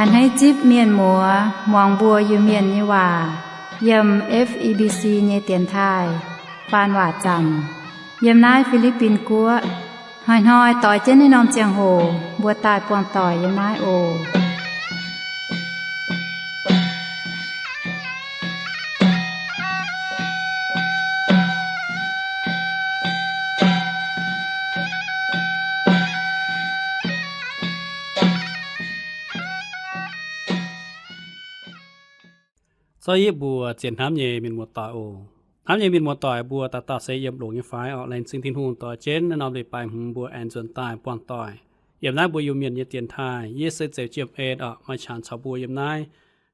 Hneiv zipv mienh muoz muangx mbuo Iu-Mienh nyei waac yiem F E B C nyei dienx taaih faan waac zaamc yiem naaiv Fi^li^bin Guoqv. Hnoi-hnoi doix jienv naaiv norm ziangh hoc mbuo daaih buangh doic yiem naaiv oc. Zorqv yie mbuo zien hnamv nyei mienh muoz-doic oc. Hnamv nyei mienh muoz-doic mbuo dauh dauh se yiem longx nyei fai orqc? Laengz zingh Tin-Hungh doix jienv naaiv norm leiz-baaix hmz mbuo aengx nzuonx daaih buangh doic yiem naaiv mbuo Iu-Mienh nyei dienx taaih. Yie se Zeux Jiem En orqc, maaih qangx caux mbuo yiem naaiv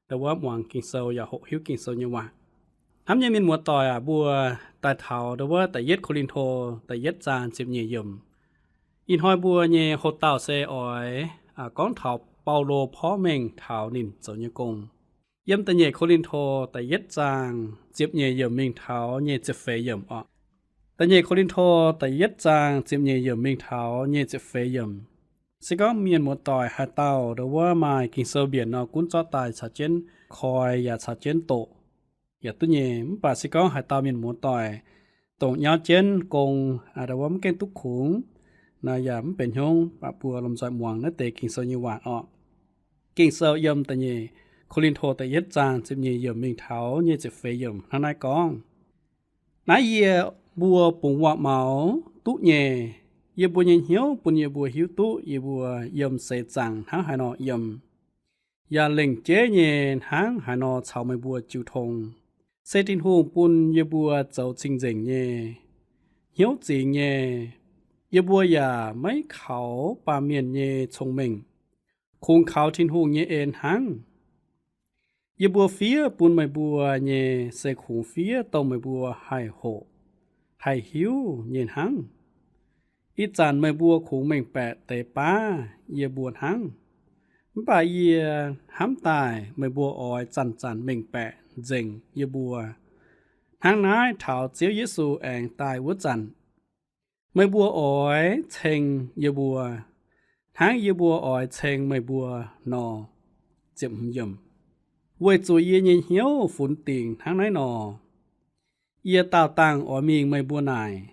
ndau wuov muangx Ging-Sou yaac hoqc hiuv Ging-Sou nyei waac. Hnamv nyei mienh muoz-doic aac, mbuo daaih taux ndau wuov da'yietv Ko^lin^to da'yietv zaang ziepc nyeic yiemc. Ih hnoi mbuo nyei houx-dauh se oix gorngv taux Baulo porv mengh taux ninh zoux nyei gong. Yiem da'nyeic Ko^lin^to da'yietv zaang ziepc nyeic yiemc mingh taux nyei ziepc feix yiemc orqc. Da'nyeic Ko^lin^to da'yietv zaang ziepc nyeic yiemc mingh taux nyei ziepc feix yiemc. Se gorngv mienh muoz-doic haaix dauh ndau wuov maaih Ging-Sou mbienc nor, gunv zorqv daaih caux jienv koi yaac caux jienv doqc yaac duqv nyei. Mv baac se gorngv haaix dauh mienh muoz-doic dongh nyauv jienv gong ndau wuov mv gaengh duqv kungx nor, yaac mv benx hnyouv, baac mbuo lomh nzoih muangx naaiv deix Ging-Sou nyei waac orqc. Ging-Sou yiem da'nyeic Ko^lin^to da'yietv zaang ziepc nyeic yiemc mingh taux nyei ziepc feix yiemc hnangv naaiv gorngv, Naaiv yie mbuo bungx waac-maux duqv nyei. Yie mbuo nyei hnyouv bun yie mbuo hiuv duqv yie mbuo yiem seix zaangc hnangv haaix nor yiem, yaac lengc jeiv nyei hnangv haaix nor caux meih mbuo jiu tong. Se Tin-Hungh bun yie mbuo zoux cing-nzengc nyei, hnyouv zingx nyei. Yie mbuo yaac maiv kaux baamh mienh nyei cong-mengh, kungx kaux Tin-Hungh nyei en hnangv. Yie mbuo fiev bun meih mbuo nyei se kungx fiev dongh meih mbuo haih hoqc, haih hiuv nyei hnangv. Ih zanc meih mbuo kungx mengh baeqc deix baav yie mbuo hnangv. Mv baac yie hnamv daaih meih mbuo oix zanc-zanc mengh baeqc nzengc yie mbuo, hnangv naaiv taux Ziouv Yesu aengx daaih wuov zanc. Meih mbuo oix ceng yie mbuo, hnangv yie mbuo oix ceng meih mbuo nor. Weic zuqc yie nyei hnyouv funx dingc hnangv naaiv nor, yie daauh dangh oix mingh meih mbuo naaic,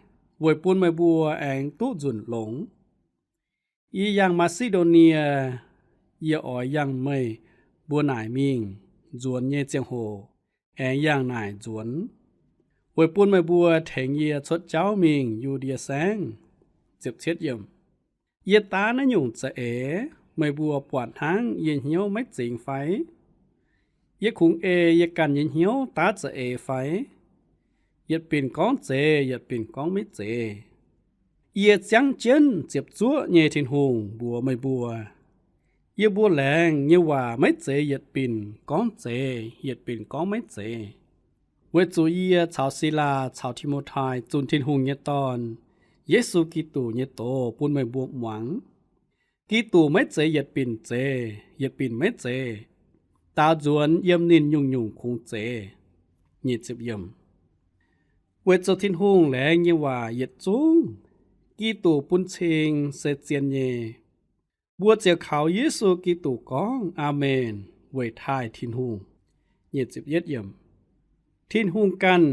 weic bun meih mbuo aengx duqv nzunc longx. Yie yangh Maa^si^ndo^nie, yie oix yangh meih mbuo naaic mingh nzuonx nyei ziangh hoc aengx yangh naaic nzuonx, weic bun meih mbuo tengx yie cuotv jauv mingh Yu^ndie Saengv. Yie daav naaiv nyungc za'eix, meih mbuo buatc hnangv yie hnyouv maiv zingx fai? Yie kungx ei yie ganh nyei hnyouv daav za'eix fai? Yietc binc gorngv zeiz, yietc binc gorngv maiv zeiz. Yie ziangv jienv ziepc zuoqv nyei Tin-Hungh mbuox meih mbuo, yie mbuo laengz nyei waac maiv zeiz yietc binc gorngv zeiz, yietc binc gorngv maiv zeiz. Weic zuqc yie caux Silaa caux Ti^mo^tai zunh Tin-Hungh nyei Dorn, Yesu Giduc nyei doz bun meih mbuo muangx. Giduc maiv zeiz yietc binc zeiz, yietc binc maiv zeiz. Daaux nzuonx yiem ninh nyungc-nyungc kungx zeiz. Weic zuqc Tin-Hungh laengz nyei waac yietc zungv, Giduc bun cing se zien nyei. Mbuo ziouc kaux Yesu Giduc gorngv Aamen weic taaih Tin-Hungh. Tin-Hungh ganh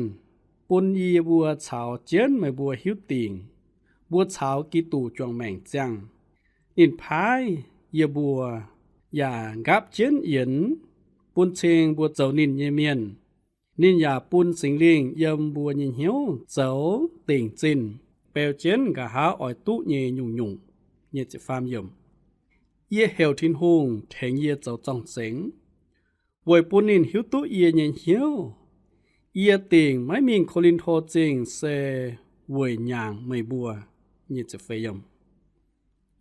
bun yie mbuo caux jienv meih mbuo hiuv dingc mbuo caux Giduc juangc maengc ziangh. Ninh paaiv yie mbuo yaac nqaapv jienv yienx bun cing mbuo zoux ninh nyei mienh. Ninh yaac bun Singx Lingh yiem mbuo nyei hnyouv zoux dingc zinh beu jienv nqa'haav oix duqv nyei nyungc-nyungc. Yie heuc Tin-Hungh tengx yie zoux zorng-zengx, weic bun ninh hiuv duqv yie nyei hnyouv. Yie dingc maiv mingh Ko^lin^to Zingh se weic nyaangc meih mbuo.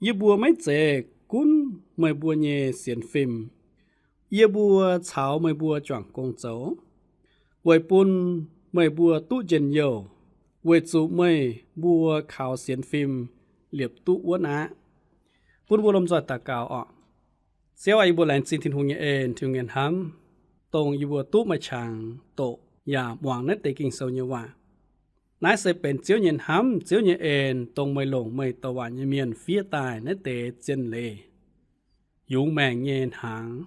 Yie mbuo maiv zeiz gunv meih mbuo nyei sienx fim. Yie mbuo caux meih mbuo juangc gong zoux, weic bun meih mbuo duqv njien-youh, weic zuqc meih mbuo kaux sienx fim liepc duqv wuonv aqv. Bun mbuo lomh nzoih daux gaux oc. Ziouv aac, yie mbuo laengz zingh Tin-Hungh nyei en, Tin-Hungh nyei hnamv, dongh yie mbuo duqv maaih qangx doqc yaac muangx naaiv deix Ging-Sou nyei waac. Naaiv se benx Ziouv nyei hnamv, Ziouv nyei en, dongh meih longc meih douc waac nyei mienh fiev daaih naaiv deix zien leiz, yungz maengc nyei hnaangx.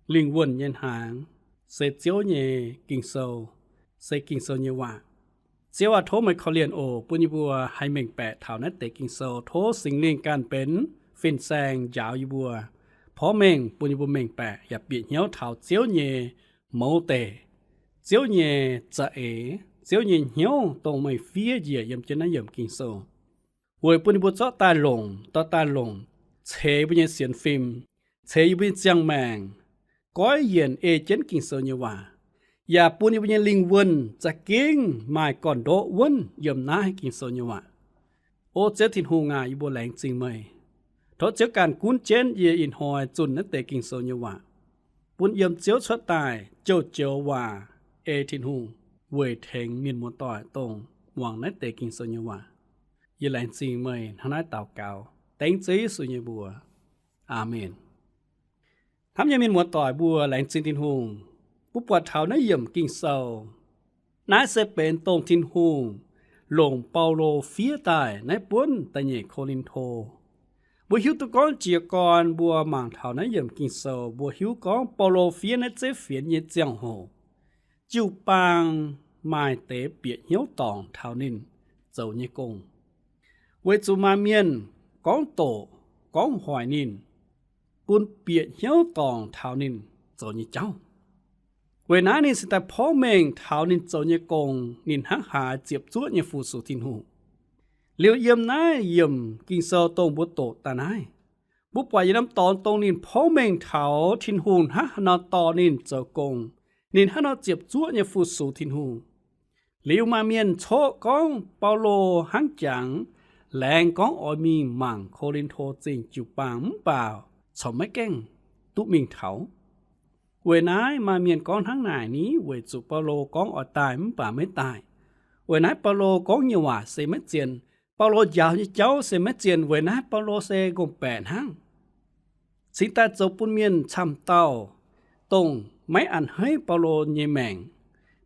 lingh wuonh nyei hnaangx, se Ziouv nyei Ging-Sou, se Ging-Sou nyei waac. Ziouv aac, tov meih korv-lienh oc, bun yie mbuo haih mengh baeqc taux naaiv deix Ging-Sou. Tov Singx Lingh ganh benx fin-saeng njaaux yie mbuo, porv mengh bun yie mbuo mengh baeqc yaac bieqc hnyouv taux Ziouv nyei mouz deic, Ziouv nyei za'eix, Ziouv nyei hnyouv dongh meih fiev njiec yiem jienv naaiv yiemc Ging-Sou, weic bun yie mbuo zorqv daaih longc, dorh daaih longc, ceix yie mbuo nyei sienx fim, ceix yie mbuo nyei ziangh maengc, goiv yienc ei jienv Ging-Sou nyei waac, yaac bun yie mbuo nyei lingh wuonh za'gengh maaih gorn-ndoqv wuonv yiem naaiv Ging-Sou nyei waac. O Ziouv Tin-Hungh aac, yie mbuo laengz zingh meih. Tov Ziouv ganh gunv jienv yie ih hnoi zunh naaiv deix Ging-Sou nyei waac, bun yiem Ziouv cuotv daaih joux-joux waac ei Tin-Hungh weic tengx mienh muoz-doic dongh muangx naaiv deix Ging-Sou nyei waac. Yie laengz zingh meih hnangv naaiv daux gaux dengv Ziouv Yesu nyei mbuox. Aamen. Hnamv nyei mienh muoz-doic mbuo, laengz zingh Tin-Hungh, mbuo buatc taux naaiv yiemc Ging-Sou. Naaiv se benx dongh Tin-Hungh longc Baulo fiev daaih naaiv buonv da'nyeic Ko^lin^to. Mbuo hiuv duqv gorngv jiez gorn mbuo mangc taux naaiv yiemc Ging-Sou, mbuo hiuv gorngv Baulo fiev naaiv zeiv fienx nyei ziangh hoc, jiu-baang maaih deix bieqc hnyouv dorngc taux ninh zoux nyei gong, weic zuqc maaih mienh gorngv doqc, gorngv hoic ninh, bun bieqc hnyouv dorngc taux ninh zoux nyei jauv. Weic naaiv ninh cingx daaih porv mengh taux ninh zoux nyei gong, ninh hnangv haaix ziepc zuoqv nyei fu-sux Tin-Hungh. Liuz yiem naaiv yiemc Ging-Sou dongh mbuo doqc daaih naaiv, mbuo buatc yietc norm dorngx dongh ninh porv mengh taux Tin-Hungh hnangv haaix nor dorh ninh zoux gong, ninh hnangv nor ziepc zuoqv nyei fu-sux Tin-Hungh. Liuz maaih mienh coqv gorngv Baulo hnangv jangx laengz gorngv oix mingh mangc Ko^lin^to Zingh jiu-baang mv baac corc maiv gaengh duqv mingh taux. Weic naaiv maaih mienh gorngv hnangv naaic ni, weic zuqc Baulo gorngv oix daaih mv baac maiv daaih. Weic naaiv Baulo gorngv nyei waac se maiv zien. Baulo njaaux nyei jauv se maiv zien. Weic naaiv Baulo se ngongh baeqc hnangv. Cingx daaih zoux bun mienh camv dauh, dongh maiv a'hneiv Baulo nyei maengc.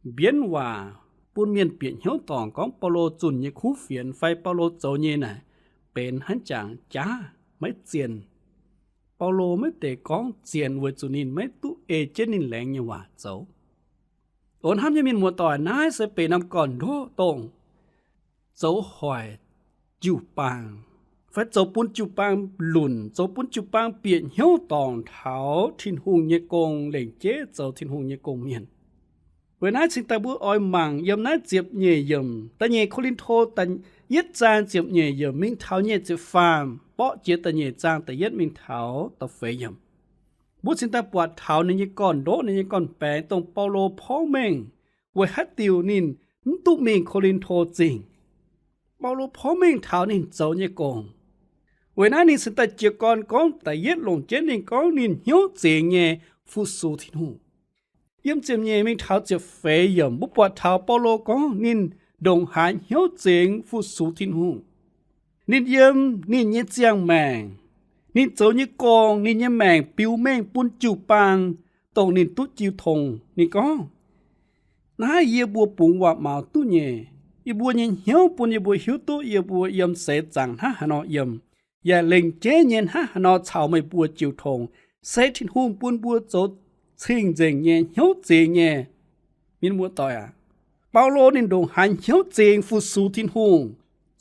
Mbienv waac bun mienh bieqc hnyouv dorngc gorngv Baulo zunh nyei kuv fienx fai Baulo zoux nyei naaic benx hnangv jangx jaav maiv zien. Baulo maiv deix gorngv zien weic zuqc ninh maiv duqv ei jienv ninh laengz nyei waac zoux. O hnamv nyei mienh muoz-doic, naaiv se benx norm gorn-ndoqv dongh zoux hoic jiu-baang fai zoux bun jiu-baang lunc, zoux bun jiu-baang bieqc hnyouv dorngc taux Tin-Hungh nyei gong, lengc jeiv zoux Tin-Hungh nyei gong-mienh. Weic naaiv cingx daaih mbuo oix mangc yiem naaiv ziepc nyeic yiemc, da'nyeic Ko^lin^to da'yietv zaang ziepc nyeic yiemc mingh taux nyeic ziepc faam, borqv jiex da'nyeic zaang da'yietv mingh taux da'feix yiemc. Mbuo cingx daaih buatc taux ninh nyei gorn-ndoqv, ninh nyei gorn-baengx dongh Baulo porv mengh weic haaix diuc ninh mv duqv mingh Ko^lin^to Zingh. Baulo porv mengh taux ninh zoux nyei gong. Weic naaiv ninh cingx daaih jiez gorn gorngv da'yietv longc jienv ninh gorngv ninh hnyouv zingx nyei fu-sux Tin-Hungh. Yiem ziepc nyeic mingh taux ziepc feix yiemc mbuo buatc taux Baulo gorngv ninh ndongc haaix hnyouv zingx fu-sux Tin-Hungh. Ninh yiem ninh nyei ziangh maengc, ninh zoux nyei gong, ninh nyei maengc biux mengh bun jiu-baang dongh ninh duqv jiu tong. Ninh gorngv, naaiv yie mbuo bungx waac-maux duqv nyei. Yie mbuo nyei hnyouv bun yie mbuo hiuv duqv yie mbuo yiem seix zaangc hnangv haaix nor yiem, yaac lengc jeiv nyei hnangv haaix nor caux meih mbuo jiu tong, se Tin-Hungh bun mbuo zoux cing-nzengc nyei, hnyouv zingx nyei. Mienh muoz-doic aac, Baulo ninh ndongc haaix hnyouv zingx fu-sux Tin-Hungh,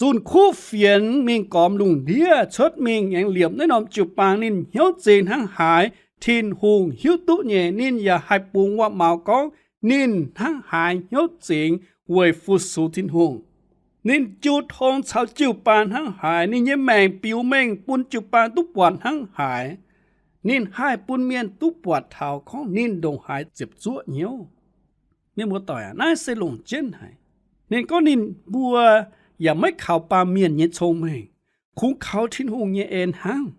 zunh kuv fienx mingh gormx lungh ndiev cuotv mingh aengx liepc naaiv norm jiu-baang, ninh hnyouv zingx hnangv haaix Tin-Hungh hiuv duqv nyei. Ninh yaac haih bungx waac-maux gorngv ninh hnangv haaix hnyouv zingx weic fu-sux Tin-Hungh. Ninh jiu tong caux jiu-baang hnangv haaix, ninh nyei maengc biux mengh bun jiu-baang duqv buatc hnangv haaix, ninh haih bun mienh duqv buatc taux gorngv ninh ndongc haaix ziepc zuoqv hnyouv. Mienh muoz-doic aac, naaiv se longc jienv haic. Ninh gorngv ninh mbuo yaac maiv kaux baamh mienh nyei cong-mengh, kungx kaux Tin-Hungh nyei en hnangv.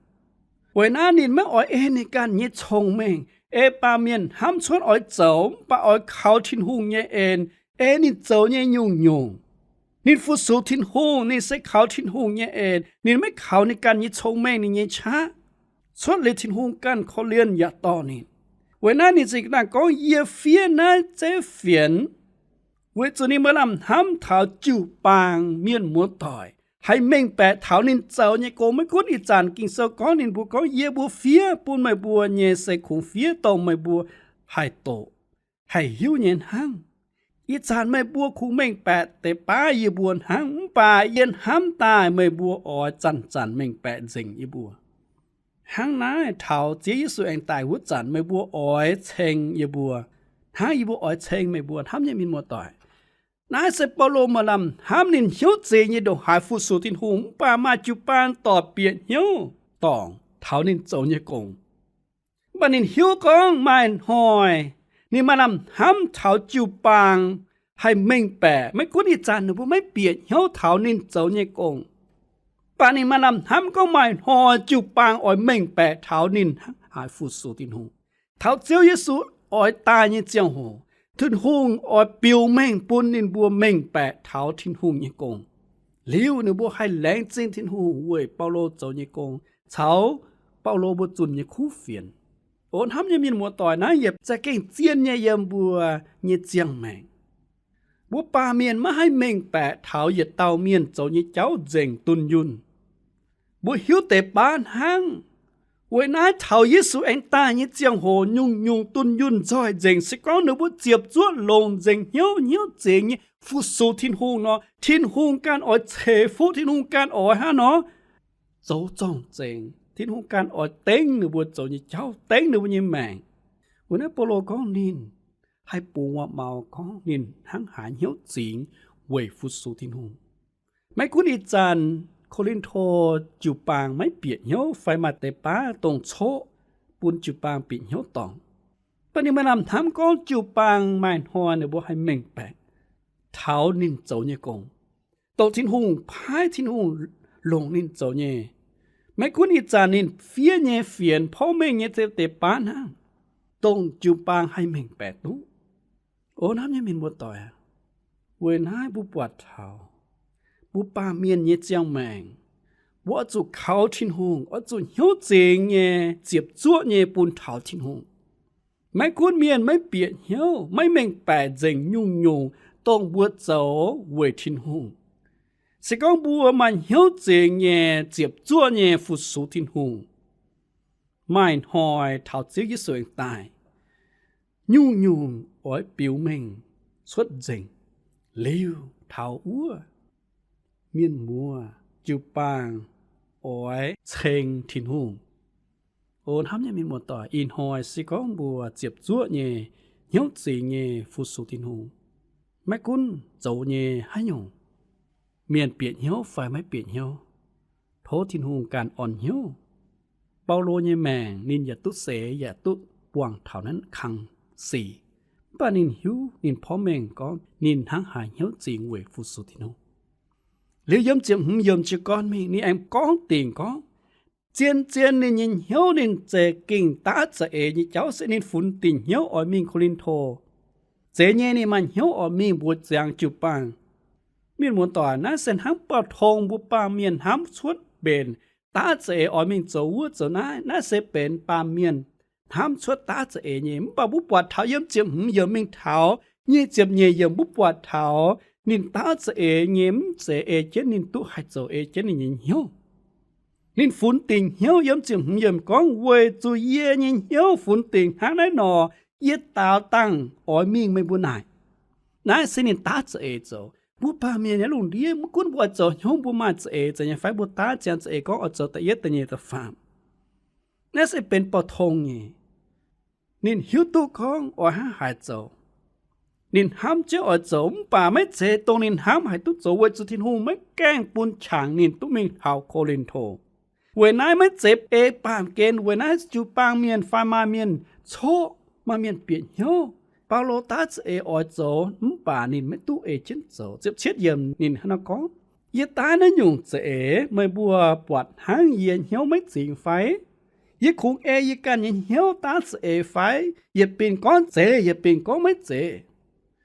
Weic naaiv ninh maiv oix ei ninh ganh nyei cong-mengh, ei baamh mienh hnamv cuotv oix zoux, mv baac oix kaux Tin-Hungh nyei en, ei ninh zoux nyei nyungc-nyungc. Ninh fu-sux Tin-Hungh, ninh se kaux Tin-Hungh nyei en, ninh maiv kaux ninh ganh nyei cong-mengh, ninh nyei qaqv. Cuotv liuz Tin-Hungh ganh korv-lienh yaac dorh ninh. Weic naaiv ninh zinh ndaangc gorngv, yie fiev naaiv zeiv fienx weic zuqc ninh maaih lamh hnamv taux jiu-baang mienh muoz-doic, haih mengh baeqc taux ninh zoux nyei gong. Maiv gunv ih zanc Ging-Sou gorngv ninh mbuo gorngv, Yie mbuo fiev bun meih mbuo nyei se kungx fiev dongh meih mbuo haih doqc, haih hiuv nyei hnangv. Ih zanc meih mbuo kungx mengh baeqc deix baav yie mbuo hnangv, mv baac yie hnamv daaih meih mbuo oix zanc-zanc mengh baeqc nzengc yie mbuo. Hnangv naaiv taux Ziouv Yesu aengx daaih wuov zanc meih mbuo oix ceng yie mbuo, hnangv yie mbuo oix ceng meih mbuo. Hnamv nyei mienh muoz-doic, naaiv se Baulo maaih lamh hnamv ninh hnyouv zingx nyei ndongc haaix fu-sux Tin-Hungh, mv baac maaih jiu-baang doic bieqc hnyouv dorngc taux ninh zoux nyei gong. Mv baac ninh hiuv gorngv maaih hnoi ninh maaih lamh hnamv taux jiu-baang haih mengh baeqc. Maiv gunv ih zanc ninh mbuo maiv bieqc hnyouv taux ninh zoux nyei gong, mv baac ninh maaih lamh hnamv gorngv maaih hnoi jiu-baang oix mengh baeqc taux ninh hnangv haaix fu-sux Tin-Hungh. Taux Ziouv Yesu oix daaih nyei ziangh hoc, Tin-Hungh oix biux mengh bun ninh mbuo mengh baeqc taux Tin-Hungh nyei gong. Liuz ninh mbuo haih laengz zingh Tin-Hungh weic Baulo zoux nyei gong caux Baulo mbuo zunh nyei kuv fienx. O hnamv nyei mienh muoz-doic, naaiv yietc za'gengh zien nyei yiem mbuo nyei ziangh maengc. Mbuo baamh mienh maiv haih mengh baeqc taux yietc dauh mienh zoux nyei jauv nzengc dunh yunh. Mbuo hiuv deix baav hnangv. Weic naaiv taux Yesu aengx daaih nyei ziangh hoc nyungc-nyungc dunh yunh nzoih nzengc. Se gorngv ninh mbuo ziepc zuoqv longc nzengc hnyouv, hnyouv zingx nyei fu-sux Tin-Hungh nor, Tin-Hungh ganh oix ceix fuqv, Tin-Hungh ganh oix hnangv nor zoux zorng-zengx. Tin-Hungh ganh oix dengv ninh mbuo zoux nyei jauv, dengv ninh mbuo nyei maengc. Weic naaiv Baulo gorngv ninh haih bungx waac-maux gorngv ninh hnangv haaix hnyouv zingx weic fu-sux Tin-Hungh. Maiv gunv ih zanc Ko^lin^to jiu-baang maiv bieqc hnyouv fai maaih deix baav dongh coqv bun jiu-baang bieqc hnyouv dorngc, mv baac ninh maaih lamh hnamv gorngv jiu-baang maaih hnoi ninh mbuo haih mengh baeqc taux ninh zoux nyei gong, dongh Tin-Hungh paaiv, Tin-Hungh longc ninh zoux nyei. Maiv gunv ih zanc ninh fiev nyei fienx porv mengh nyei deix baav hnangv, dongh jiu-baang haih mengh baeqc duqv. O hnamv nyei mienh muoz-doic, weic naaiv mbuo buatc taux mbuo baamh mienh nyei ziangh maengc, mbuo oix zuqc kaux Tin-Hungh, oix zuqc hnyouv zingx nyei ziepc zuoqv nyei bun taux Tin-Hungh. Maiv gunv mienh maiv bieqc hnyouv, maiv mengh baeqc nzengc nyungc-nyungc dongh mbuo zoux weic Tin-Hungh, se gorngv mbuo maaih hnyouv zingx nyei ziepc zuoqv nyei fu-sux Tin-Hungh, maaih hnoi taux Ziouv Yesu aengx daaih, nyungc-nyungc oix biux mengh cuotv nzengc. Liuz taux wuov, mienh muoz jiu-baang oix ceng Tin-Hungh. O hnamv nyei mienh muoz-doic, ih hnoi se gorngv mbuo ziepc zuoqv nyei hnyouv zingx nyei fu-sux Tin-Hungh, maiv gunv zoux nyei haaix nyungc, mienh bieqc hnyouv fai maiv bieqc hnyouv, tov Tin-Hungh ganh orn hnyouv. Baulo nyei maengc ninh yaac duqv seix yaac duqv buangh taux naaiv kang sic, mv baac ninh hiuv, ninh porv mengh gorngv ninh hnangv haaix hnyouv zingx weic fu-sux Tin-Hungh. Liuz yiem ziepc hmz yiemc jiez gorn mingh ninh aengx gorngv dingc gorngv, zien-zien ninh nyei hnyouv ninh za'gengh daav za'eix nyei jauv se ninh funx dingc hnyouv oix mingh Ko^lin^to. Zeiz nyei ninh maaih hnyouv oix mingh mbuox ziangx jiu-baang. Mienh muoz-doic, naaiv se hnangv bauh-tong mbuo baamh mienh hnamv cuotv mbenc daav za'eix oix mingh zoux wuov zoux naaiv. Naaiv se benx baamh mienh hnamv cuotv daav za'eix nyei. Mv baac mbuo buatc taux yiem ziepc hmz yiemc mingh taux nyic ziepc nyeic yiemc mbuo buatc taux ninh daav za'eix nyei, mv zeiz ei jienv ninh duqv haih zoux ei jienv ninh nyei hnyouv. Ninh funx dingc hnyouv yiem ziepc hmz yiemc gorngv, Weic zuqc yie nyei hnyouv funx dingc hnangv naaiv nor, yie daaux dangh oix mingh meih mbuo naaic. Naaiv se ninh daav za'eix zoux. Mbuo baamh mienh nyei lungh ndiev, maiv gunv mbuo oix zoux hnyouv, mbuo maaih za'eix zoux nyei fai mbuo daav ziangx za'eix gorngv oix zoux da'yietv, da'nyeic, da'faam, naaiv se benx bauh-tong nyei. Ninh hiuv duqv gorngv oix hnangv haaix zoux. Ninh hnamv jienv oix zoux, mv baac maiv zeiz dongh ninh hnamv haih duqv zoux, weic zuqc Tin-Hungh maiv gaengh bun qangx ninh duqv mingh taux Ko^lin^to. Weic naaiv maiv zeiz ei baamh gen, weic naaiv jiu-baang mienh fai maaih mienh coqv, maaih mienh bieqc hnyouv Baulo daav za'eix oix zoux, mv baac ninh maiv duqv ei jienv zoux. Ziepc cietv yiemc ninh hnangv naaiv gorngv, Yie daav naaiv nyungc za'eix meih mbuo buatc hnangv yie hnyouv maiv zingx fai? Yie kungx ei yie ganh nyei hnyouv daav za'eix fai? Yietc binc gorngv zeiz, yietc binc gorngv maiv zeiz.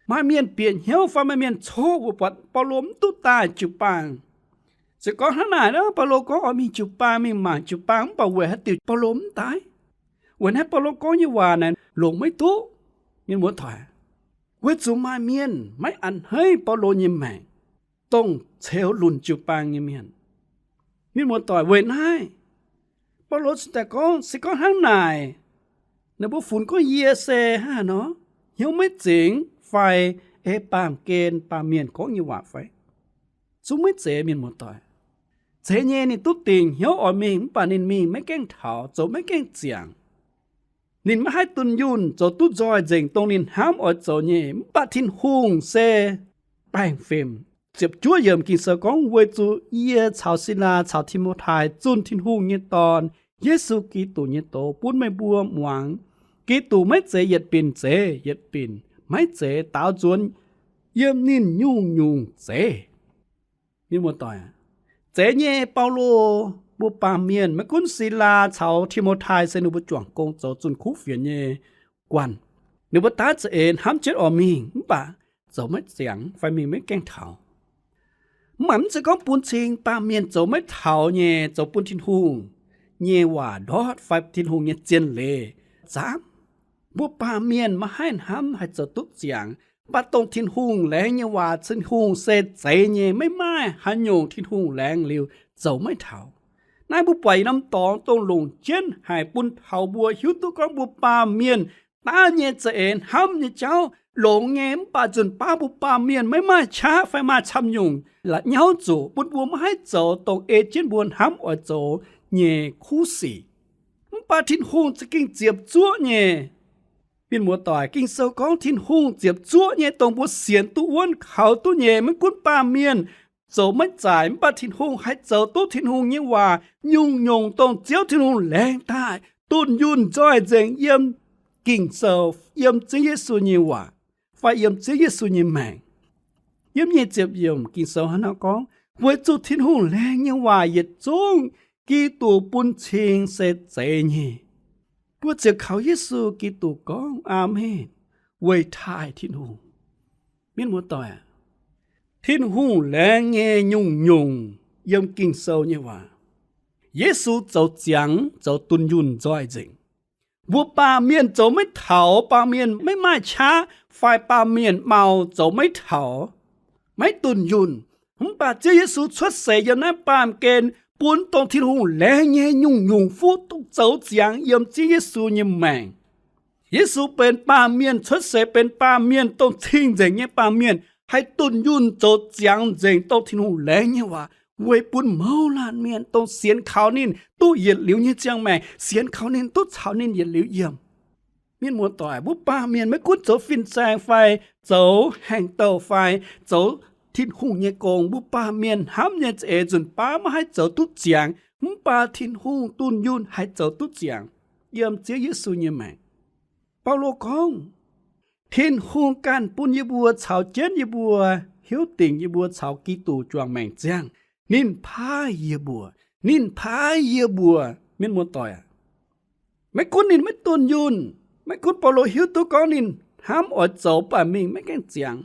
Maaih mienh bieqc hnyouv fai maaih mienh coqv, mbuo buatc Baulo mv duqv daaih jiu-baang. Se gorngv hnangv naaic, Baulo gorngv oix mingh jiu-baang, mingh mangc jiu-baang, mv baac weic haaix diuc Baulo mv daaih? Weic naaiv Baulo gorngv nyei waac naaic longc maiv duqv. Mienh muoz-doic, weic zuqc maaih mienh maiv a'hneiv Baulo nyei maengc. dongh ceux lunc jiu-baang nyei mienh. Mienh muoz-doic, weic naaiv Baulo cingx daaih gorngv, se gorngv hnangv naaic, ninh mbuo funx gorngv yie se hnangv haaix nor, hnyouv maiv zengx fai ei baamh gen baamh mienh gorngv nyei waac fai? Zungv maiv zeiz, mienh muoz-doic. Zeiz nyei ninh duqv dingc hnyouv oix mingh, mv baac ninh mingh maiv gaengh taux, zoux maiv gaengh ziangx. Ninh maiv haih dunh yunh zoux duqv nzoih nzengc dongh ninh hnamv oix zoux nyei, mv baac Tin-Hungh se baengh fim. Ziepc juov yiemc Ging-Sou gorngv, weic zuqc yie caux Silaa caux Ti^mo^tai zunh Tin-Hungh nyei Dorn, Yesu Giduc nyei doz bun meih mbuo muangx. Giduc maiv zeiz yietc binc zeiz, yietc binc maiv zeiz, daaux nzuonx yiem ninh nyungc-nyungc zeiz. Mienh muoz-doic, zeiz nyei, Baulo mbuo baamh mienh, maiv gunv Silaa caux Ti^mo^tai se ninh mbuo juangc gong zoux zunh kuv fienx nyei guanh, ninh mbuo daav za'eix hnamv jienv oix mingh, mv baac zoux maiv ziangx fai mingh maiv gaengh taux. Mv baac mv zeiz gorngv bun cing baamh mienh zoux maiv taux nyei, zoux bun Tin-Hungh nyei waac ndortv fai Tin-Hungh nyei zien leiz zaamv. Mbuo baamh mienh maiv haih hnamv haih zoux duqv ziangx, mv baac dongh Tin-Hungh laengz nyei waac, Tin-Hungh se zeiz nyei, maiv maaih haaix nyungc Tin-Hungh laengz liuz zoux maiv taux. Naaiv mbuo buatc yietc norm dorngx dongh longc jienv haic bun taux mbuo hiuv duqv gorngv mbuo baamh mienh daav nyei za'eix hnamv nyei jauv longx nyei, mv baac nzunc baav mbuo baamh mienh maiv maaih qaqv fai maaih camv nyungc la'nyauv zuqc bun mbuo maiv haih zoux dongh ei jienv mbuo hnamv oix zoux nyei kuv sic. Mv baac Tin-Hungh za'gengh ziepc zuoqv nyei. Mienh muoz-doic, Ging-Sou gorngv Tin-Hungh ziepc zuoqv nyei dongh mbuo sienx duqv wuonv kaux duqv nyei. Maiv gunv baamh mienh zoux maiv zaaic, mv baac Tin-Hungh haih zoux duqv Tin-Hungh nyei waac nyungc-nyungc dongh Ziouv Tin-Hungh laengz daaih dunh yunh nzoih nzengc yiem Ging-Sou, yiem Ziouv Yesu nyei waac, fai yiem Ziouv Yesu nyei maengc. Yiem nyic ziepc yiemc Ging-Sou hnangv naaiv gorngv, weic zuqc Tin-Hungh laengz nyei waac yietc zungv Giduc bun cing se zeiz nyei. Mbuo ziouc kaux Yesu Giduc gorngv aamen weic taaih Tin-Hungh. Mienh muoz-doic, Tin-Hungh laengz nyei nyungc-nyungc yiem Ging-Sou nyei waac, Yesu zoux ziangx zoux dunh yunh nzoih nzengc. Mbuo baamh mienh zoux maiv taux, baamh mienh maiv maaih qaqv fai baamh mienh mau zoux maiv taux, maiv dunh yunh. Mv baac Ziouv Yesu cuotv seix yiem naaiv baamh gen bun dongh Tin-Hungh laengz nyei nyungc-nyungc fuqv duqv zoux ziangx yiem Ziouv Yesu nyei maengc. Yesu benx baamh mienh cuotv seix, benx baamh mienh dongh cing-nzengc nyei baamh mienh, haih dunh yunh zoux ziangx nzengc dongh Tin-Hungh laengz nyei waac, weic bun mouz laanh mienh dongh sienx kaux ninh duqv yietc liuz nyei ziangh maengc, sienx kaux ninh duqv caux ninh yietc liuz yiem. Mienh muoz-doic, mbuo baamh mienh maiv gunv zoux fin-saeng fai zoux haaix dauh fai zoux Tin-Hungh nyei gong, mbuo baamh mienh hnamv nyei za'eix nzunc baav maiv haih zoux duqv ziangx, mv baac Tin-Hungh dunh yunh haih zoux duqv ziangx yiem Ziouv Yesu nyei maengc. Baulo gorngv, Tin-Hungh ganh bun yie mbuo caux jienv yie mbuo hiuv dingc yie mbuo caux Giduc juangc maengc ziangh. Ninh paaiv yie mbuo. Ninh paaiv yie mbuo. Mienh muoz-doic aac, maiv gunv ninh maiv dunh yunh, maiv gunv Baulo hiuv duqv gorngv ninh hnamv oix zoux mv baac mingh maiv gaengh ziangx,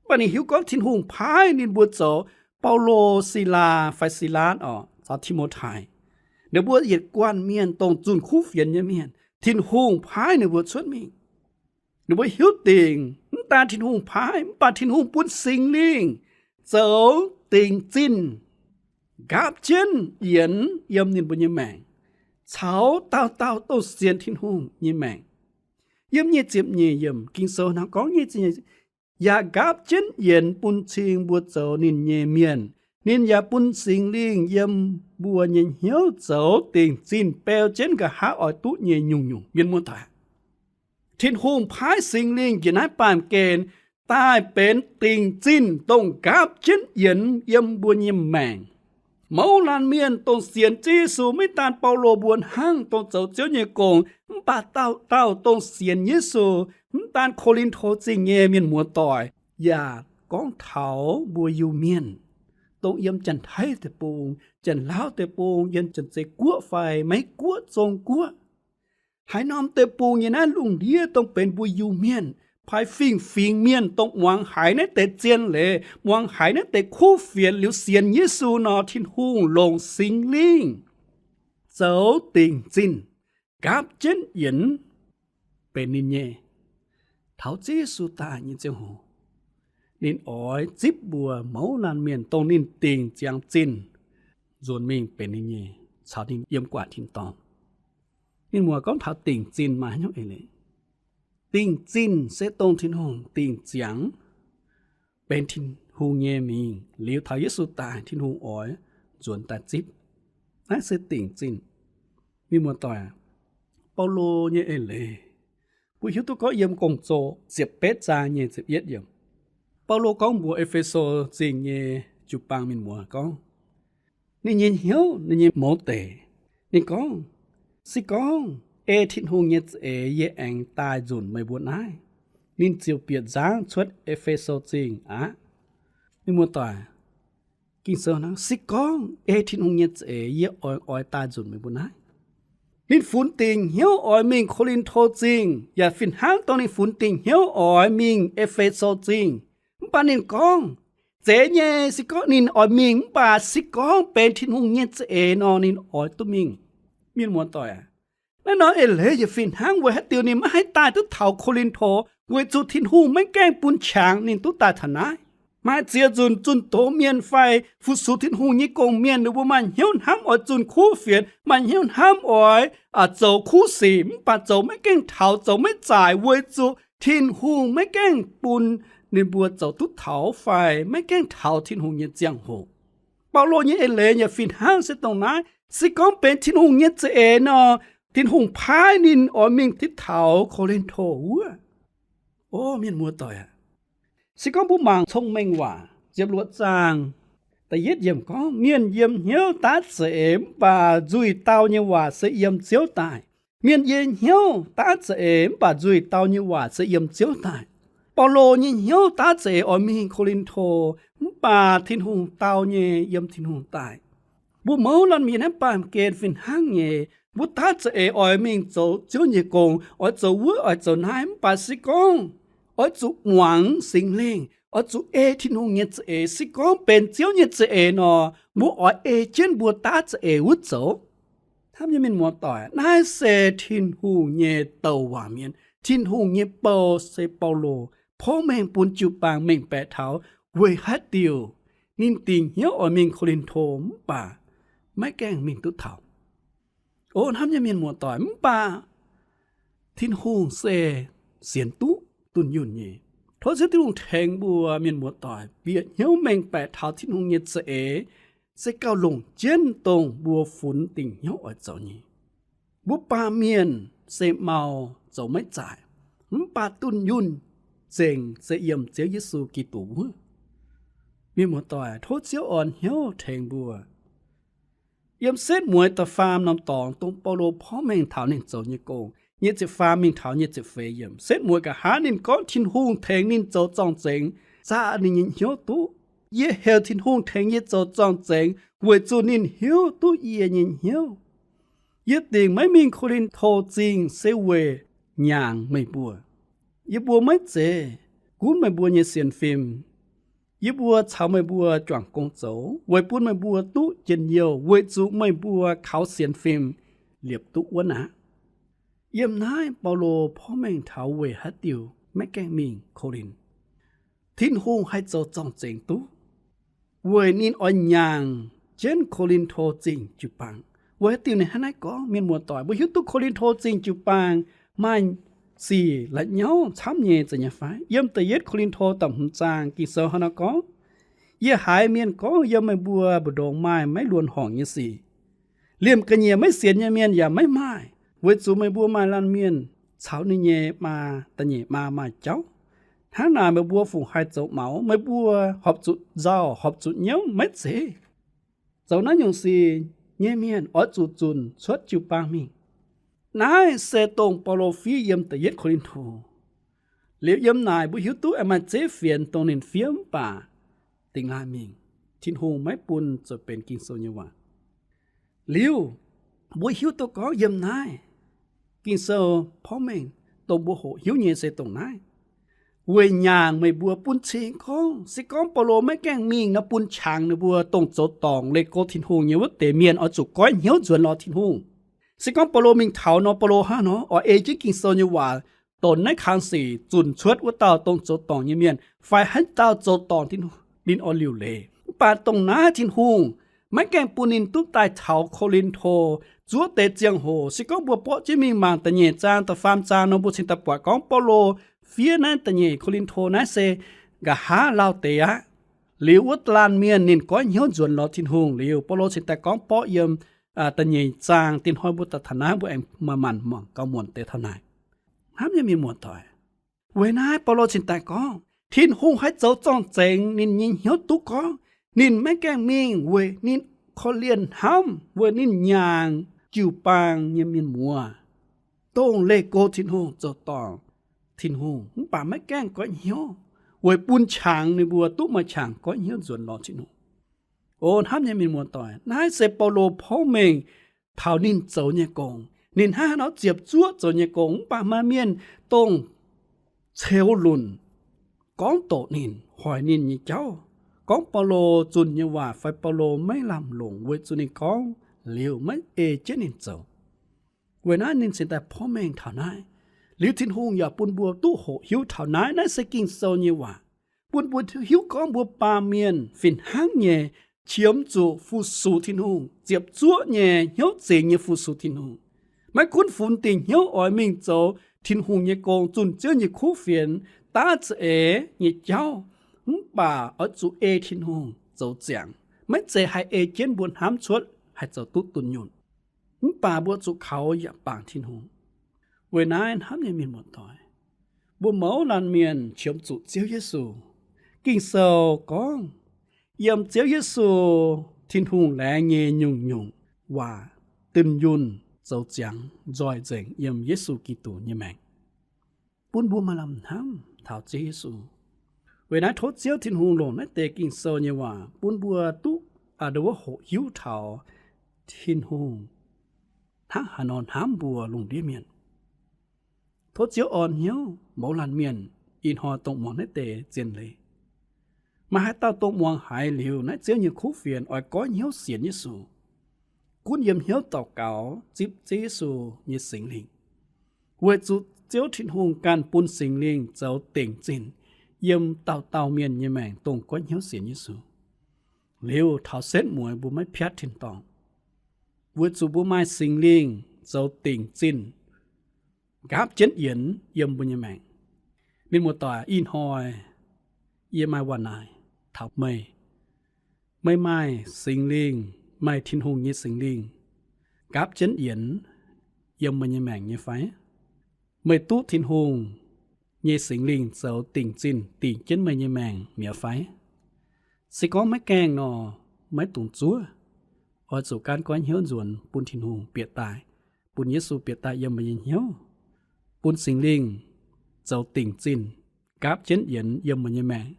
mv baac ninh hiuv gorngv Tin-Hungh paaiv ninh mbuo zoux, Baulo, Silaa fai Silaatv oc, caux Ti^mo^tai, ninh mbuo yietc guanh mienh dongh zunh kuv fienx nyei mienh, Tin-Hungh paaiv ninh mbuo cuotv mingh. Ninh mbuo hiuv dingc mv daan Tin-Hungh paaiv, mv baac Tin-Hungh bun Singx Lingh zoux dingc zinh nqaapv jienv yienx yiem ninh mbuo nyei maengc, caux dauh dauh dongh sienx Tin-Hungh nyei maengc. Yiem nyic ziepc nyeic yiemc Ging-Sou hnangv gorngv, yaac nqaapv jienv yienx bun cing mbuo zoux ninh nyei mienh. Ninh yaac bun Singx Lingh yiem mbuo nyei hnyouv zoux dingc zinh beu jienv nqa'haav oix duqv nyei nyungc-nyungc. Mienh muoz-doic, Tin-Hungh paaiv Singx Lingh njiec naaiv baamh gen daaih benx dingc zinh dongh nqaapv jienv yienx yiem mbuo nyei maengc. Mouz laanh mienh dongh sienx Ziouv Yesu, maiv daan Baulo mbuo hnangv dongh zoux Ziouv nyei gong, mv baac dauh dauh dongh sienx Yesu, mv daan Ko^lin^to Zingh nyei mienh muoz-doic, yaac gorngv taux mbuo Iu-Mienh, dongh yiem Janx-Taiv deic-bung, Janx-Laauv deic-bung, yiem Janx-Zei Guoqv fai Meiv Guoqv, Zong Guoqv, haaix norm deic-bung nyei naaiv lungh ndiev dongh benx mbuo Iu-Mienh fai fingx-fingx mienh dongh muangx haiz naaiv deix zien leiz, muangx haiz naaiv deix kuv fienx liuz sienx Yesu nor, Tin-Hungh longc Singx Lingh zoux dingc zinh nqaapv jienv yienx benx ninh nyei. Taux Ziouv Yesu daaih nyei ziangh hoc, Ninh oix zipv mbuo mouz laanh mienh dongh ninh dingc ziangx zinh nzuonx mingh benx ninh nyei, caux ninh yiem gu'nguaaic tin-dorngh. Mienh muoz, gorngv taux dingc zinh maaih hnyouv eix leiz. Dingc zinh se dongh Tin-Hungh dingc ziangx benx Tin-Hungh nyei mingh liuz, taux Yesu daaih Tin-Hungh oix nzuonx daaih zipv. Naaiv se dingc zinh. Mienh muoz-doic, Baulo nyei eix leiz, mbuo hiuv duqv gorngv yiem Gong-Zoh ziepc betv zaang nyei ziepc yietv yiemc, Baulo gorngv mbuox E^fe^so Zingh nyei jiu-baang mienh muoz gorngv, ninh nyei hnyouv, ninh nyei mouz deic, ninh gorngv, Se gorngv ei Tin-Hungh nyei za'eix yie aengx daaih nzunc meih mbuo naaiv, ninh ziouc bieqc nzangv cuotv E^fe^so Zingh aqv. Mienh muoz-doic, Ging-Sou, se gorngv ei Tin-Hungh nyei za'eix yie oix, oix daaih nzunc meih mbuo naaiv. Ninh funx dingc hnyouv oix mingh Ko^lin^to Zingh, yaac fih hnangv dongh ninh funx dingc hnyouv oix mingh E^fe^so Zingh. Mv baac ninh gorngv, zeiz nyei, se gorngv ninh oix mingh, mv baac se gorngv benx Tin-Hungh nyei za'eix nor, ninh oix duqv mingh. Mienh muoz-doic aac, naaiv norm eix leiz yaac fih hnangv, weic haaix diuc ninh maiv haih daaih duqv taux Ko^lin^to? Weic zuqc Tin-Hungh maiv gaengh bun qangx ninh duqv daaih taux naaiv. Maaih ziex nzunc zunh doz mienh fai fu-sux Tin-Hungh nyei gong-mienh, ninh mbuo maaih hnyouv hnamv oix zunh kuv fienx, maaih hnyouv hnamv oix zoux kuv sic, mv baac zoux maiv gaengh taux, zoux maiv zaaic, weic zuqc Tin-Hungh maiv gaengh bun ninh mbuo zoux duqv taux fai maiv gaengh taux Tin-Hungh nyei ziangh hoc. Baulo nyei eix leiz yaac fih hnangv se dongh naaiv. Se gorngv benx Tin-Hungh nyei za'eix nor, Tin-Hungh paaiv ninh oix mingh duqv taux Ko^lin^to wuov. O mienh muoz-doic aac, se gorngv mbuo mangc Cong-Mengh Waac ziepc luoqc zaang da'yietv yiemc gorngv, mienh yiem hnyouv daav za'eix, mv baac nzuih dau nyei waac se yiem Ziouv daaih. Mienh yiem hnyouv daav za'eix, mv baac nzuih dau nyei waac se yiem Ziouv daaih. Baulo nyei hnyouv daav za'eix oix mingh Ko^lin^to, mv baac Tin-Hungh dau nyei yiem Tin-Hungh daaih. Mbuo mouz laanh mienh naaiv baamh gen fih hnangv nyei. Mbuo daav za'eix oix mingh zoux Ziouv nyei gong, oix zoux wuov oix zoux naaiv, mv baac se gorngv oix zuqc muangx Singx Lingh, oix zuqc ei Tin-Hungh nyei za'eix. Se gorngv benx Ziouv nyei za'eix nor, mbuo oix ei jienv mbuo daav za'eix wuov zoux. Hnamv nyei mienh muoz-doic, naaiv se Tin-Hungh nyei douc waac mienh. Tin-Hungh nyei bou se Baulo porv mengh bun jiu-baang mengh baeqc taux weic haaix diuc ninh dingc hnyouv oix mingh Ko^lin^to mv baac maiv gaengh mingh duqv taux. O hnamv nyei mienh muoz-doic, mv baac Tin-Hungh se sienx duqv dunh yunh nyei. Tov Ziouv Tin-Hungh tengx mbuo mienh muoz-doic bieqc hnyouv mengh baeqc taux Tin-Hungh nyei za'eix, se gauh longc jienv dongh mbuo funx dingc hnyouv oix zoux nyei. Mbuo baamh mienh se mau, zoux maiv zaaic, mv baac dunh yunh nzengc se yiem Ziouv Yesu Giduc wuov. Mienh muoz-doic, tov Ziouv orn hnyouv tengx mbuo. Yiem Setv Mueiz da'faam norm dorngx, dongh Baulo porv mengh taux ninh zoux nyei gong, nyic ziepc faam mingh taux nyic ziepc feix yiemc. Setv Mueiz nqa'haav ninh gorngv Tin-Hungh tengx ninh zoux zorng-zengx, zaqc ninh nyei hnyouv duqv. Yie heuc Tin-Hungh tengx yie zoux zorng-zengx weic zuqc ninh hiuv duqv yie nyei hnyouv. Yie dingc maiv mingh Ko^lin^to Zingh se weic nyaangc meih mbuo. Yie mbuo maiv zeiz gunv meih mbuo nyei sienx fim. Yie mbuo caux meih mbuo juangc gong zoux weic bun meih mbuo duqv njien-youh, weic zuqc meih mbuo kaux sienx fim liepc duqv wuonv aqv. Yiem naaiv Baulo porv mengh taux weic haaix diuc maiv gaengh mingh Ko^lin. Tin-Hungh haih zoux zorng-zengx duqv weic ninh oix nyaangc jienv Ko^lin^to Zingh jiu-baang. Weic haaix diuc ninh hnangv naaiv gorngv? Mienh muoz-doic, mbuo hiuv duqv Ko^lin^to Zingh jiu-baang maaih sic la'nyauv camv nyei, zeiz nyei fai? Yiem da'yietv Ko^lin^to da'hmz zaang Ging-Sou hnangv naaiv gorngv, Yie haiz mienh gorngv yiem meih mbuo mbu'ndongx maaih maiv luonx horngc nyei sic. Liemh ga'nyiec maiv sienx nyei mienh yaac maiv maaih, weic zuqc meih mbuo maaih laanh mienh caux ninh nyei maa, da'nyeic maa maaih jauv. Hnangv naaic meih mbuo fungc haih zoux maux? Meih mbuo horpc zuqc nzauh, horpc zuqc nyiemv maiv zeiz? Zoux naaiv nyungc sic nyei mienh oix zuqc zunc cuotv jiu-baang mingh. Naaiv se dongh Baulo fiev yiem da'yietv Ko^lin^to. Liuz yiem naaic mbuo hiuv duqv aengx maaih zeiv fienx dongh ninh fiev mv baac dingx laaih mingh, Tin-Hungh maiv bun zoux benx Ging-Sou nyei waac. Liuz, mbuo hiuv duqv gorngv yiem naaiv Ging-Sou porv mengh dongh mbuo hoqc hiuv nyei se dongh naaiv, weic nyaangc meih mbuo, bun cing gorngv se gorngv Baulo maiv gaengh mingh nor, bun qangx ninh mbuo dongh zoux dorngc leih go Tin-Hungh nyei wuov deix mienh oix zuqc goiv hnyouv nzuonx lorz Tin-Hungh. Se gorngv Baulo mingh taux nor, Baulo hnangv nor oix ei jienv Ging-Sou nyei waac donx naaiv kang sic zunc cuotv wuov dauh dongh zoux dorngc nyei mienh, fai haaix dauh zoux dorngc ninh oix liuc leiz. Mv baac dongh naaiv Tin-Hungh maiv gaengh bun ninh duqv daaih taux Ko^lin^to zuov deix ziangh hoc. Se gorngv mbuo borqv jienv mingh mangc da'nyeic zaang da'faam zaang nor, mbuo cingx daaih buatc gorngv Baulo fiev naaiv da'nyeic Ko^lin^to naaiv se nqa'haav lauh deix aqv. Liuz wuov laanh mienh ninh goiv hnyouv nzuonx lorz Tin-Hungh liuz, Baulo cingx daaih gorngv borqv yiem da'nyeic zaang. Dinh hnoi mbuo daaih taux naaiv mbuo aengx maaih maanc mangc gauh muonc deix taux naaic. Hnamv nyei mienh muoz-doic, weic naaiv Baulo cingx daaih gorngv Tin-Hungh haih zoux zorng-zengx ninh nyei hnyouv duqv gorngv ninh maiv gaengh mingh weic ninh korv-lienh hnamv, weic ninh nyaangc jiu-baang nyei mienh muoz, dongh leih go Tin-Hungh zoux dorngc Tin-Hungh, mv baac maiv gaengh goiv hnyouv weic bun qangx ninh mbuo duqv maaih qangx goiv hnyouv nzuonx lorz Tin-Hungh. O hnamv nyei mienh muoz-doic, naaiv se Baulo porv mengh taux ninh zoux nyei gong. Ninh hnangv haaix nor ziepc zuoqv zoux nyei gong, mv baac maaih mienh dongh ceux lunc gorngv doqc ninh, hoic ninh nyei jauv, gorngv Baulo zunh nyei waac fai Baulo maiv lamh longc weic zuqc ninh gorngv liuz maiv ei jienv ninh zoux. Weic naaiv ninh cingx daaih porv mengh taux naaiv. Liuz Tin-Hungh yaac bun mbuo duqv hoqc hiuv taux naaiv. Naaiv se Ging-Sou nyei waac bun mbuo hiuv gorngv mbuo baamh mienh fih hnangv nyei qiemx zuqc fu-sux Tin-Hungh, ziepc zuoqv nyei hnyouv zingx nyei fu-sux Tin-Hungh. Maiv gunv funx dingc hnyouv oix mingh zoux Tin-Hungh nyei gong, zunh Ziouv nyei kuv fienx, daav za'eix nyei jauv, mv baac oix zuqc ei Tin-Hungh zoux ziangx, maiv zeiz haih ei jienv mbuo hnamv cuotv haih zoux duqv dunh yunh. Mv baac mbuo zuqc kaux yaac bangc Tin-Hungh. Weic naaiv hnamv nyei mienh muoz-doic, mbuo mouz laanh mienh qiemx zuqc Ziouv Yesu. Ging-Sou gorngv, yiem Ziouv Yesu Tin-Hungh laengz nyei nyungc-nyungc waac dunh yunh zoux ziangx nzoih nzengc yiem Yesu Giduc nyei maengc, bun mbuo maaih lamh hnamv taux Ziouv Yesu. Weic naaiv tov Ziouv Tin-Hungh longc naaiv deix Ging-Sou nyei waac bun mbuo duqv a'ndongh wuov hoqc hiuv taux Tin-Hungh hnangv haaix nor hnamv mbuo lungh ndiev mienh. Tov Ziouv orn hnyouv mouz laanh mienh ih hnoi dongh muangx naaiv deix zien leiz. Maaih haaix dauh dongh muangx haiz liuz naaiv Ziouv nyei kuv fienx oix goiv hnyouv sienx Yesu, gunv yiem hnyouv daux gaux zipv Ziouv Yesu nyei Singx Lingh, weic zuqc Ziouv Tin-Hungh ganh bun Singx Lingh zoux dingc zinh yiem dauh dauh mienh nyei maengc dongh goiv hnyouv sienx Yesu. Liuz taux setv mueiz mbuo maiv piatv tin-dorngh, weic zuqc mbuo maaih Singx Lingh zoux dingc zinh nqaapv jienv yienx yiem mbuo nyei maengc. Mienh muoz-doic, ih hnoi yie maaih waac naaic taux meih. Meih maaih Singx Lingh, maaih Tin-Hungh nyei Singx Lingh nqaapv jienv yienx yiem meih nyei maengc nyei fai? Meih duqv Tin-Hungh nyei Singx Lingh zoux dingc zinh dingc jienv meih nyei maengc mi'aqv fai? Se gorngv maiv gaengh nor, maiv dungx zuov. Oix zuqc gaanv goiv hnyouv nzuonx bun Tin-Hungh bieqc daaih, bun Yesu bieqc daaih yiem meih nyei hnyouv, bun Singx Lingh zoux dingc zinh nqaapv jienv yienx yiem meih nyei maengc.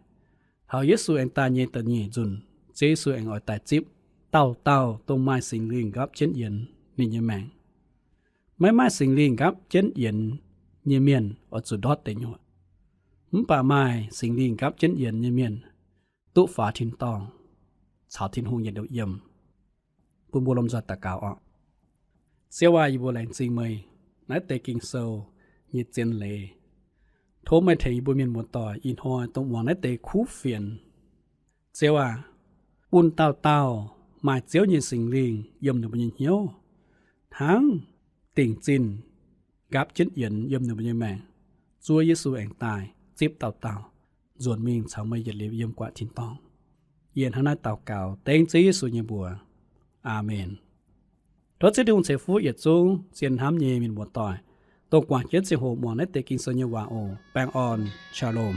Taux Yesu aengx daaih nyei da'nyeic nzunc, Ziouv Yesu aengx oix daaih zipv dauh dauh dongh maaih Singx Lingh nqaapv jienv yienx ninh nyei maengc. Maiv maaih Singx Lingh nqaapv jienv yienx nyei mienh oix zuqc ndortv deic nyuoqc. Mv baac maaih Singx Lingh nqaapv jienv yienx nyei mienh duqv faaux tin-dorngh caux Tin-Hungh yietc liuz yiem. Bun mbuo lomh nzoih daux gaux oc. Ziouv aac, yie mbuo laengz zingh meih naaiv deix Ging-Sou nyei zien leiz. Tov meih tengx yie mbuo mienh muoz-doic ih hnoi dongh muangx naaiv deix kuv fienx. Ziouv aac, bun dauh dauh maaih Ziouv nyei Singx Lingh yiem ninh mbuo nyei hnyouv, hnangv dingc zinh nqaapv jienv yienx yiem ninh mbuo nyei maengc. Zuov Yesu aengx daaih zipv dauh dauh nzuonx mingh caux meih yietc liuz yiem guaix tin-dorngh. Yie hnangv naaiv daux gaux dengv Ziouv Yesu nyei mbuox. Aamen. Tov Ziouv Tin-Hungh ceix fuqv yietc zungv zien hnamv nyei mienh muoz-doic, dongh guangc jienv ziangh hoc muangx naaiv deix Ging-Sou nyei waac oc. Baengh orn, Shalom.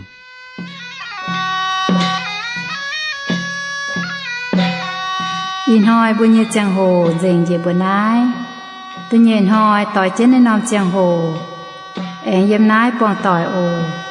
Ih hnoi mbuo nyei ziangh hoc nzengc njiec mbuo naaiv. Da'nyeic hnoi doix jienv naaiv norm ziangh hoc, aengx yiem naaiv buangh doic oc.